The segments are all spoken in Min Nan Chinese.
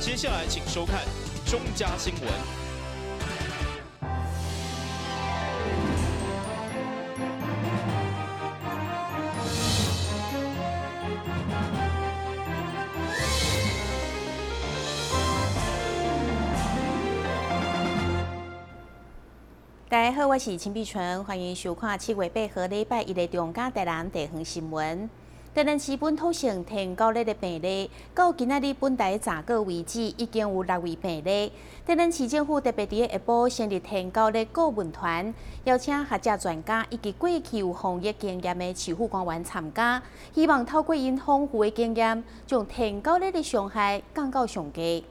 接下來請收看中嘉新聞。大家好，我是陳碧純，歡迎收看7月8號禮拜一的中嘉台南地方新聞。台南市本土性登革熱的病例，到今仔日本台查過為止，已經有六位病例。台南市政府特別佇下晡成立登革熱顧問團，邀請學者專家以及過去有防疫經驗的市府官員參加，希望透過𪜶豐富的經驗，將登革熱的傷害降到上低。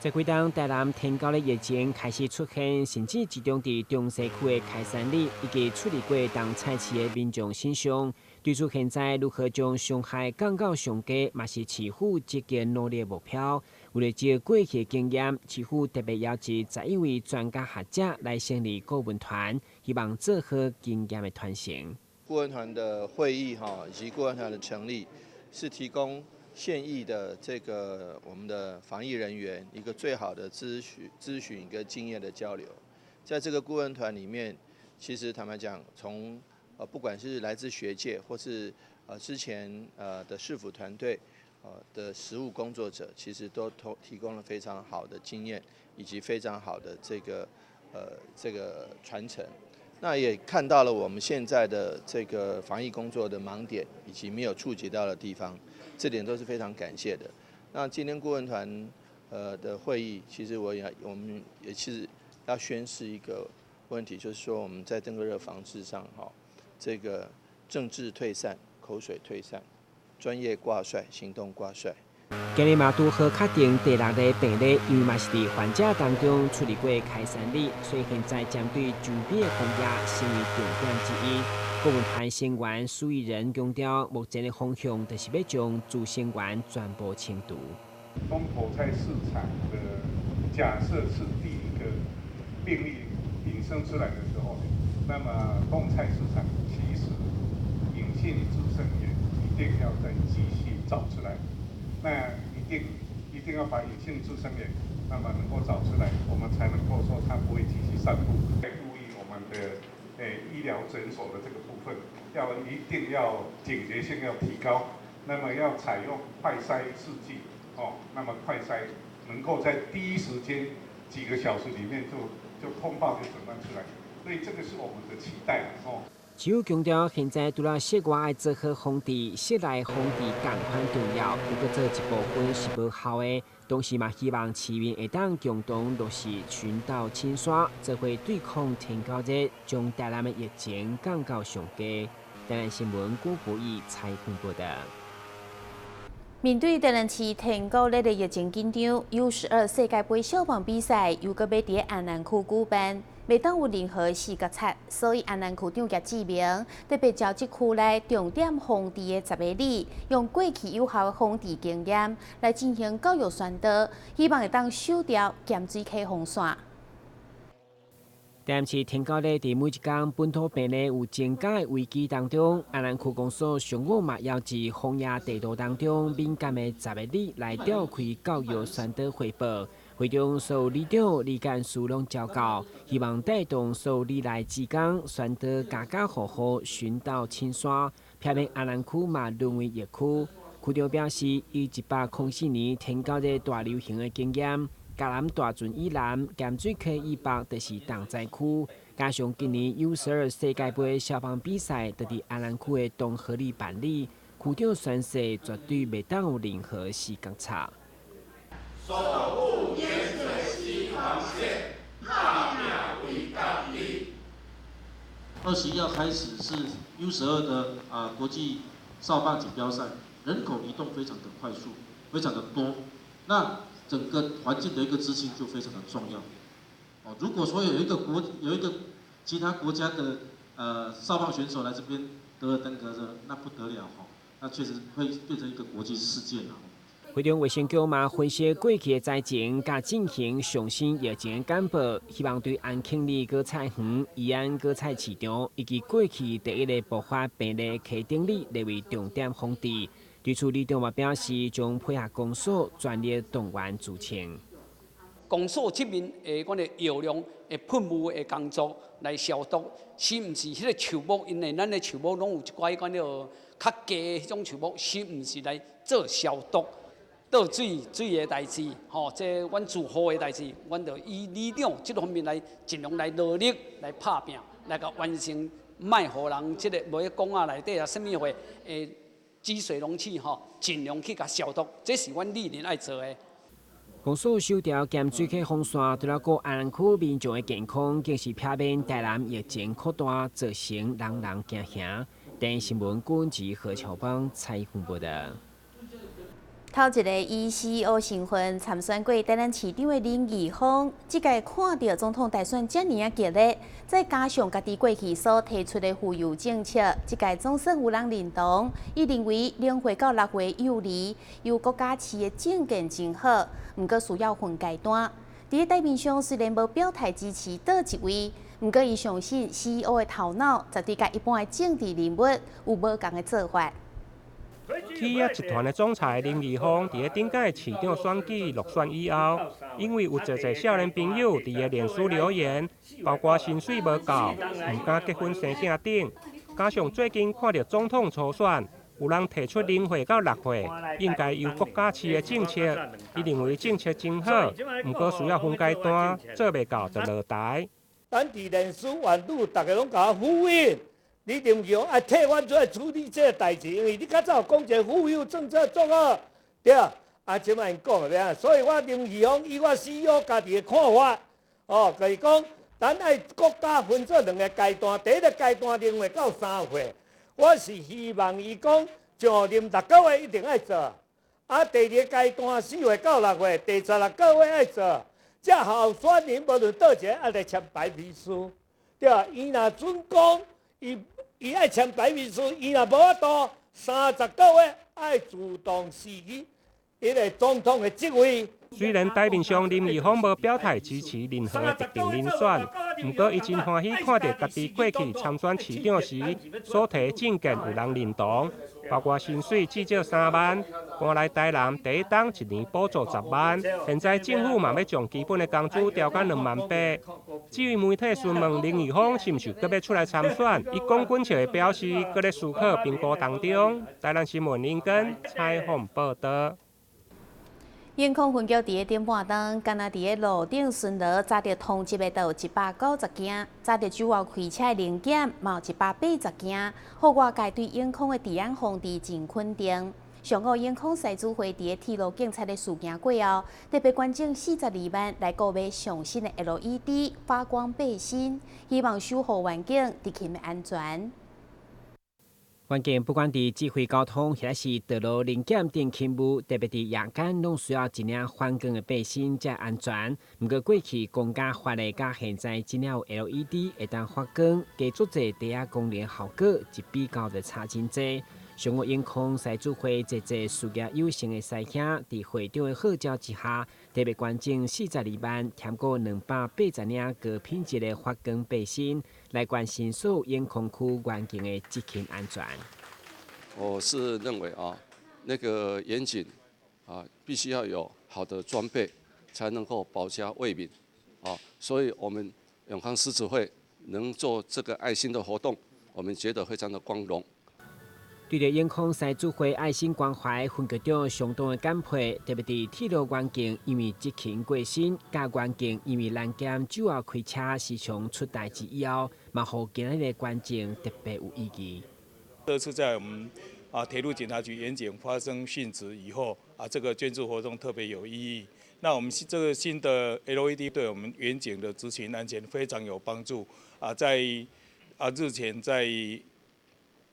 這幾冬台南登革熱疫情開始出現，甚至集中佇中西區的開山里以及處理過東菜市的民眾身上。對此，現在如何將傷害降到上低，嘛是市府積極努力的目標。為了這過去的經驗，市府特別邀集11位專家學者來成立顧問團，希望做好經驗的傳承。顧問團的會議哈，以及顧問團的成立，是提供現役的這個我們的防疫人員一個最好的諮詢跟經驗的交流。在這個顧問團裡面，其實坦白講，從不管是來自學界或是之前的市府團隊的實務工作者，其實都提供了非常好的經驗以及非常好的這個傳承。那也看到了我們現在的這個防疫工作的盲點以及沒有觸及到的地方，這點都是非常感謝的。那今天顧問團的會議，其實我們也其實要宣示一個問題，就是說我們在登革熱防治上，哈，這個政治退散，口水退散，專業掛帥，行動掛帥。今日嘛拄好確定第六例病例，因為嘛是佇患者當中處理過開山里，所以現在針對周邊的防疫成為重點之一。顧問團成員蘇益仁強調，目前的方向就是欲將孳生源全部清除。東頭菜市場的假設是第一個病例引申出來的時候，那麼東菜市場其實隱性孳生源一定要再繼續找出來。那一定要把隱性孳生源，那麼能夠找出來，我們才能夠說它不會繼續散布。要注意我們的醫療診所的這個部分，要一定要警覺性要提高。那麼要採用快篩試劑，哦，那麼快篩能夠在第一時間幾個小時裡面就通報就診斷出來，所以這個是我們的期待哦。市府強調，現在除了室外愛做好防治，室內防治仝款重要。如果做一部分是無效的，同時嘛希望市民會當共同落實巡倒清沙，做伙對抗登革熱，將台南的疫情降到上低。台南新聞郭博義採訪報道。面對台南市登革熱的疫情緊張，U12世界盃掃棒比賽又閣欲佇安南區舉辦，袂當有任何死角擦，所以安南區長葉志明特別召集區內重點防治的10个里，用過去有效的防治經驗來進行教育宣導，希望會當守牢鹹水溪防線。台南市登革熱佇每一工本土病例有增加的危機當中，安南區公所上午嘛邀集防疫地圖當中敏感的10个里來召開教育宣導匯報。會中所有里長、里幹事攏召到，希望帶動所有里內志工宣導家家戶戶巡倒清沙，避免安南區嘛淪為疫區。區長表示，以104年登革熱大流行的經驗，嘉南大圳以南、鹹水溪以北就是重災區，加上今年 U12世界盃消防比賽就佇安南區的東河里辦理，區長宣誓絕對袂當有任何死角差。守護鹽水溪防線，打拼為家己。21號開始是 U12的國際掃棒錦標賽，人口移動非常的快速，非常的多，那整個環境的一個資訊就非常的重要。哦，如果說有一個其他國家的掃棒選手來這邊得了登革熱，那不得了哈，那確實會變成一個國際事件啦。會中衛生局嘛分析過去的災情，佮進行上新疫情的簡報，希望對安慶里果菜園、宜安果菜市場以及過去第一个爆發病例溪頂里列為重點防治。對此，里長嘛表示，將配合公所全力動員助清。公所這面的阮的藥量的噴霧的工作來消毒，是毋是彼个樹木？因為咱的樹木攏有一寡彼款著較低的彼種樹木，是毋是來做消毒？倒水水的代誌，吼，這阮住戶的代誌，阮就以里長這方面來盡量來努力來拍拚，來共完成，莫予人這个無咧講啊內底啊，啥物貨會積水容器吼，盡量去共消毒，這是阮里面愛做的。公所首條鹹水溪防線，除了顧安南區民眾的健康，更是避免台南疫情擴大，造成人人驚嚇。電視新聞軍及何巧邦採訪報道。頭一个以 CEO 身份參選過台南市長的林義峰，這屆看著總統大選遮爾仔激烈，再加上家己過去所提出的婦幼政策，這屆總算有人認同。伊認為2歲到6歲幼兒由國家飼的政見真好，毋過需要分階段。佇咧台面上雖然無表態支持佗一位，毋過伊相信 CEO 的頭腦絕對佮一般的政治人物有無仝的做法。企業集團的總裁林義峰，佇咧頂屆市長選舉落選以後，因為有濟濟少年朋友佇伊的臉書留言，包括薪水無夠、毋敢結婚生囝等，加上最近看著總統初選，有人提出0歲到6歲應該由國家飼的政策，伊認為政策真好，毋過需要分階段，做袂到就落台。咱佇臉書網路，逐个攏共我呼應。你林義峰愛替阮出來處理這个代誌，因為你較早講一个婦幼政策做好，對啊，啊，這擺𪜶講的欲按怎，所以我林義峰以我 CEO 家己的看法，哦，就是講，咱愛國家分做兩个階段，第一个階段0歲到3歲，我是希望伊講上任6個月一定愛做，啊，第二个階段4歲到6歲，第16個月愛做，這候選人無論佗一个愛來簽白皮書，對啊，伊若準講，伊愛簽白皮書，伊若無法度30個月愛自動辭去彼个總統的職位。雖然台面上林義峰無表態支持任何的特定人選，毋過伊真歡喜看著家己過去參選市長時所提政見有人認同，包括薪水至少3萬，搬來台南第一冬一年補助10萬，現在政府嘛欲將基本的工資調到2萬8。至於媒體詢問林義峰是毋是閣欲出來參選，伊講滾笑的表示，閣咧思考評估當中。台南新聞林根採訪報道。永康分局佇咧頂半頓，敢若佇咧路頂巡邏，查著通緝的就有190件，查著酒後開車的臨檢，嘛有180件，予外界對永康的治安防治真肯定。上午永康獅子會佇咧鐵路警察的事件過後，特別捐贈42萬來購買上新的 LED 發光背心，希望守護員警執勤的安全。員警不管佇指揮交通，抑是道路臨檢等勤務，特別佇夜間，攏需要一領反光的背心才安全。毋過過去公家發的，佮現在這領有 LED 會當發光，加足濟袋仔功能效果，一比較就差真濟。上午永康獅子會濟濟事業有成的師兄，佇會長的號召之下，特別捐贈42萬，添購280領高品質的發光背心，來關心所有永康區員警的執勤安全。我是認為啊，那個員警啊，必須要有好的裝備，才能夠保家衛民啊。所以，我們永康獅子會能做這個愛心的活動，我們覺得非常的光榮。對著永康獅子會愛心關懷，分局長相當的感佩，特別佇鐵路員警因為執勤過身，佮員警因為攔檢酒後開車時常出代誌以後，嘛予今日的捐贈特別有意義。這次在我們鐵路警察局員警發生殉職以後，這個捐助活動特別有意義。那我們這個新的 LED 對我們員警的執勤安全非常有幫助。在日前在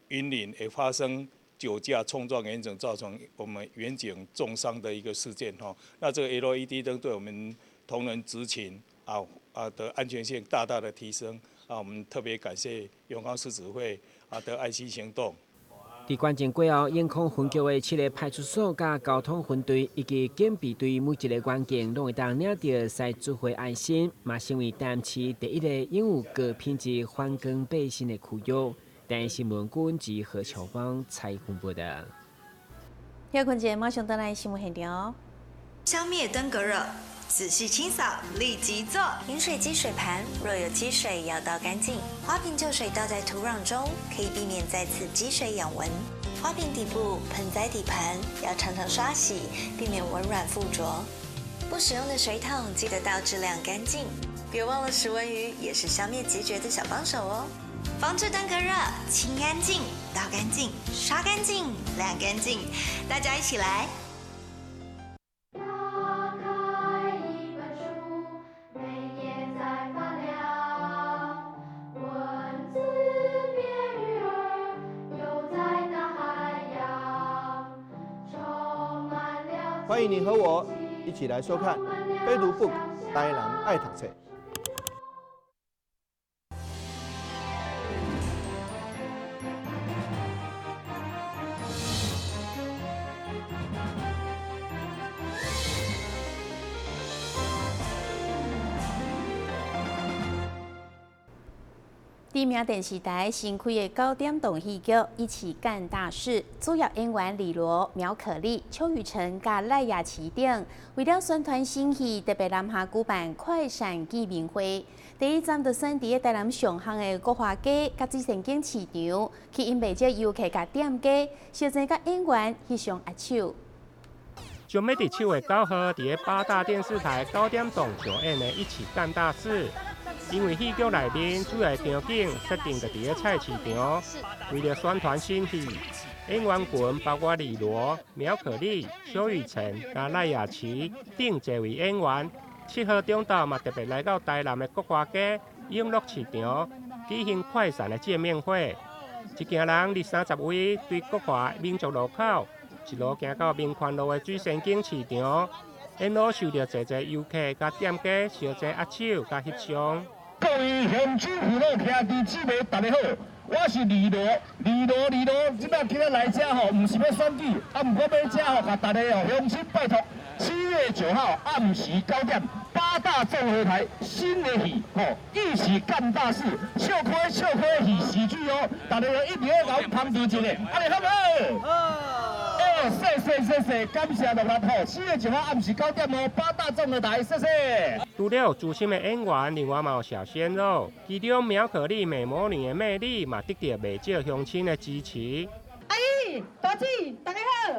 雲林也發生酒駕衝撞員警，造成我們員警重傷的一個事件哈。那這個 LED 燈對我們同仁執勤的安全性大大的提升。我們特別感謝永康獅子會的愛心行動。佇關鍵過後，永康分局的七个派出所佮交通分隊以及警備隊每一个員警，攏會當領著獅子會愛心，嘛成為台南市第一个擁有高品質反光背心的區域。台視新聞軍及何秋芳採訪報道。歇睏者，馬上轉來新聞現場。消滅登革熱，仔細清掃，立即做。飲水機水盤若有積水，要倒乾淨。花瓶舊水倒在土壤中，可以避免再次積水養蚊。花瓶底部、盆栽底盤要常常刷洗，避免蚊卵附着。不使用的水桶記得倒置晾乾淨。別忘了食蚊魚也是消滅孑孓的小幫手哦。防治登革熱，清乾淨、倒乾淨、刷乾淨、晾乾淨，大家一起來。打開一本書，每頁在發亮，文字變魚兒，游在大海洋，充滿了。歡迎你和我一起來收看《非讀 book 台南愛讀冊》。知名電視台新開的九點檔戲劇《一起幹大事》，主要演員李羅、苗可麗、邱雨辰佮賴雅琪等，為了宣傳新戲，特別南下舉辦快閃見面會。第一站就選佇台南上夯的國華街佮水仙宮市場，吸引袂少遊客佮店家，相爭佮演員翕相握手。將欲佇7月9號，佇八大電視台九點檔上演的《一起幹大事》。因為戲劇內面主要場景設定就佇咧菜市場，為了宣傳新戲，演員群包括李羅、苗可麗、邱雨辰、佮賴雅琪等濟位演員。7號中晝嘛特別來到台南的國華街永樂市場舉行快閃的見面會，一行人20-30位對國華民族路口一路行到民權路的水仙宮市場，沿路受著濟濟遊客佮店家相爭握手佮翕相。各位鄉親父老兄弟姊妹，大家好，我是李羅，李羅李羅，這擺今仔來遮吼，毋是欲選舉，啊，毋過欲遮吼，共大家哦鄉親拜託，7月9號暗時9點，八大綜合台新的戲吼，一起幹大事，笑看笑看的戲喜劇哦，大家一定要共阮捧場一下，按呢好無好？哦，謝謝謝謝，感謝大家吼，7月9號暗時9點哦，八大綜合台，謝謝。除了資深的演員，另外嘛有小鮮肉，其中苗可麗美魔女的魅力嘛得著袂少鄉親的支持。阿姨、大姊，大家好。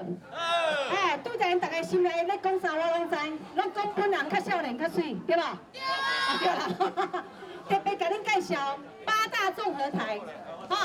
哎，拄才𪜶逐家心內咧講啥，我攏知，攏講本人較少年較媠，對無？對啦。特別共恁介紹八大綜合台，吼，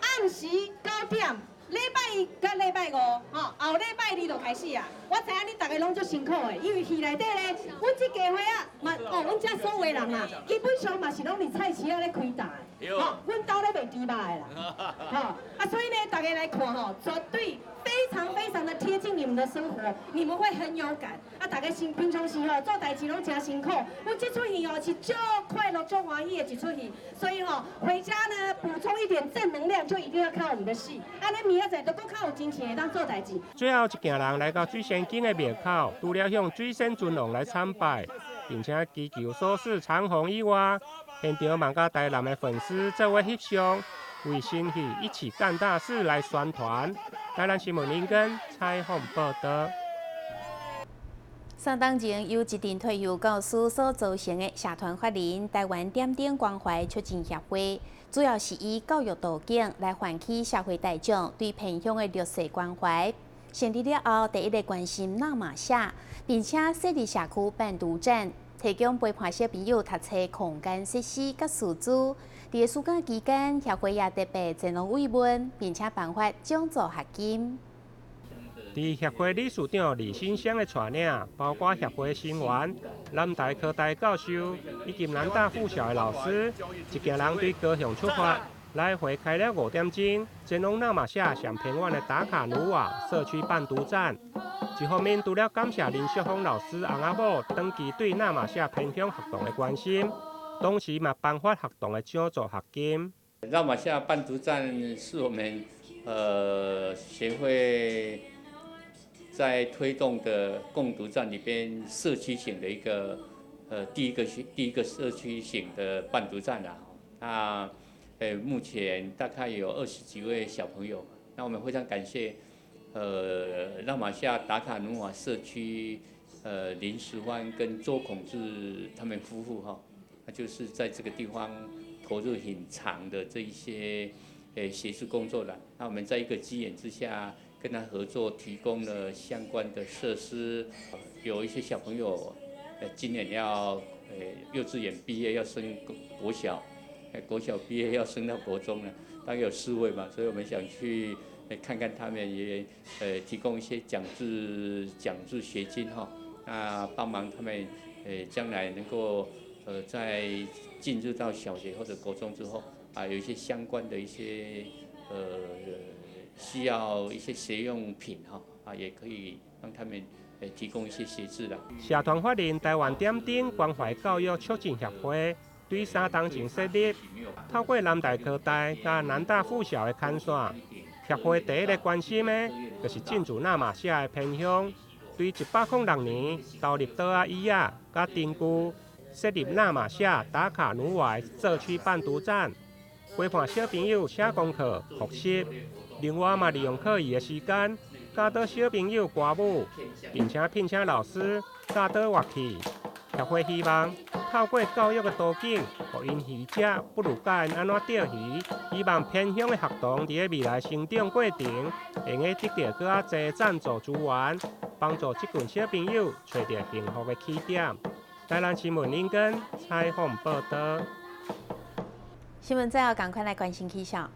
暗時9點。禮拜一佮禮拜五，吼，後禮拜二就開始啊。我知影恁逐家攏足辛苦的，因為戲內底咧，阮這家伙仔嘛，哦，阮遮所有的人啊，基本上嘛是攏佇菜市仔咧開檔的，吼，阮兜咧賣豬肉的啦，吼，啊，所以呢，大家來看吼，絕對非常非常的貼近你們的生活，你們會很有感。啊，大家先平常時吼做代誌攏誠辛苦，阮這齣戲吼是足快樂、足歡喜的一齣戲，所以吼回家呢補充一點正能量，就一定要看我們的戲。按呢明仔載就閣較有精神會當做代誌。最後一行人來到水仙宮的廟口，除了向水仙尊王來參拜，並且祈求收視長虹以外，現場嘛佮台南的粉絲做伙翕相，為新戲一起幹大事來宣傳。台南新聞林根採訪報道。三當前由一陣退休教師所組成的社團法人台灣點燈關懷促進協會，主要是以教育途徑來喚起社會大眾對偏鄉的弱勢關懷。成立了後，第一个關心那瑪夏，並且設立社區伴讀站，提供陪伴小朋友讀冊空間設施佮師資。佇暑假期間，協會也特別前往慰問，並且頒發獎助學金。佇協會理事長李新香的帶領，包括協會成員、南台科大教授以及南大附小的老師，一行人對高雄出發，來回開了5點鐘，前往那瑪夏上偏遠的打卡努瓦社區伴讀站。一方面，除了感謝林淑芳老師翁仔某長期對那瑪夏偏鄉學童的關心，同時嘛頒發學童的獎助學金。那瑪夏伴讀站是我們協會在推動的共讀站裡邊社區型的一個第一個社區型的伴讀站啦。那目前大概有20幾位小朋友。那我們非常感謝那瑪夏達卡努瓦社區林時歡跟周孔志他們夫婦哈，那就是在這個地方投入很長的這一些協助工作了。那我們在一個機緣之下跟他合作，提供了相關的設施。有一些小朋友，今年要幼稚園畢業要升國小，國小畢業要升到國中了，大概有四位嘛，所以我們想去看看他們，也提供一些獎助學金哈，那幫忙他們將來能夠在進入到小學或者國中之後啊，有一些相關的一些需要一些學用品哈，啊，也可以讓他們提供一些協助啦。社團法人台灣點燈關懷教育促進協會對3冬前設立，透過南台科大佮南大附小的牽線，協會第一个關心的，就是進駐那瑪夏的偏鄉，對106年投入桌仔椅仔佮燈具，設立那瑪夏達卡努瓦社區伴讀站，陪伴小朋友寫功課、復習。另外嘛，利用課餘的時間教導小朋友歌舞，並且聘請老師教導樂器。協會希望透過教育的途徑，予𪜶魚食不如教𪜶按怎釣魚。希望偏鄉的學童佇咧未來成長過程，會用得著閣較濟贊助資源，幫助這群小朋友揣著幸福的起點。台南新聞林根採訪報導。新聞最後，趕快來關心氣象。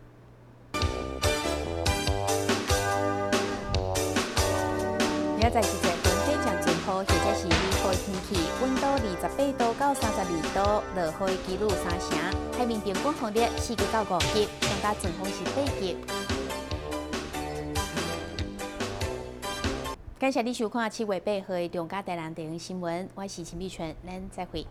明仔載是一個溫低降陣雨，或者是雷雨天氣，溫度28度到32度，落雨的幾率3成。海面平均風力4級到5級，上大陣風是8級。感謝你收看7月8號的中嘉台南地方新聞，我是陳美春，咱再會。